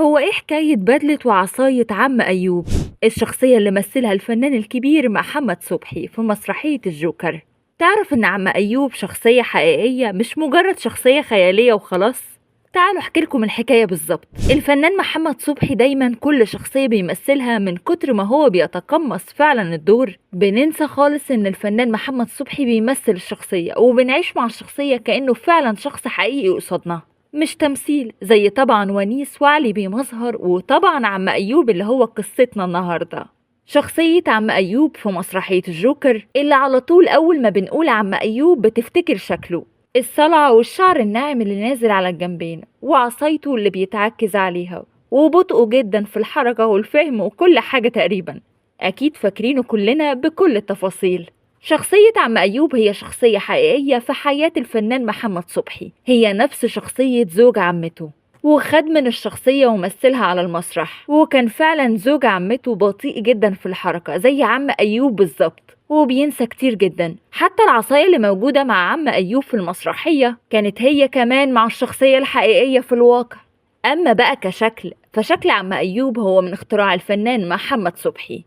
هو إيه حكاية بدلة وعصاية عم أيوب؟ الشخصية اللي مثلها الفنان الكبير محمد صبحي في مسرحية الجوكر. تعرف إن عم أيوب شخصية حقيقية مش مجرد شخصية خيالية وخلاص؟ تعالوا احكي لكم الحكاية بالظبط. الفنان محمد صبحي دايما كل شخصية بيمثلها من كتر ما هو بيتقمص فعلا الدور بننسى خالص ان الفنان محمد صبحي بيمثل الشخصية، وبنعيش مع الشخصية كأنه فعلا شخص حقيقي قصادنا، مش تمثيل، زي طبعا ونيس وعلي بيه مظهر، وطبعا عم أيوب اللي هو قصتنا النهاردة. شخصية عم أيوب في مسرحية الجوكر اللي على طول أول ما بنقول عم أيوب بتفتكر شكله، الصلعة والشعر الناعم اللي نازل على الجنبين، وعصايته اللي بيتعكز عليها، وبطئه جدا في الحركة والفهم وكل حاجة تقريبا. أكيد فاكرينه كلنا بكل التفاصيل. شخصية عم أيوب هي شخصية حقيقية في حياة الفنان محمد صبحي، هي نفس شخصية زوج عمته، وخد من الشخصية ومثلها على المسرح، وكان فعلا زوج عمته بطيء جدا في الحركة زي عم أيوب بالظبط، وبينسى كتير جدا. حتى العصاية اللي موجودة مع عم أيوب في المسرحية كانت هي كمان مع الشخصية الحقيقية في الواقع. أما بقى كشكل، فشكل عم أيوب هو من اختراع الفنان محمد صبحي.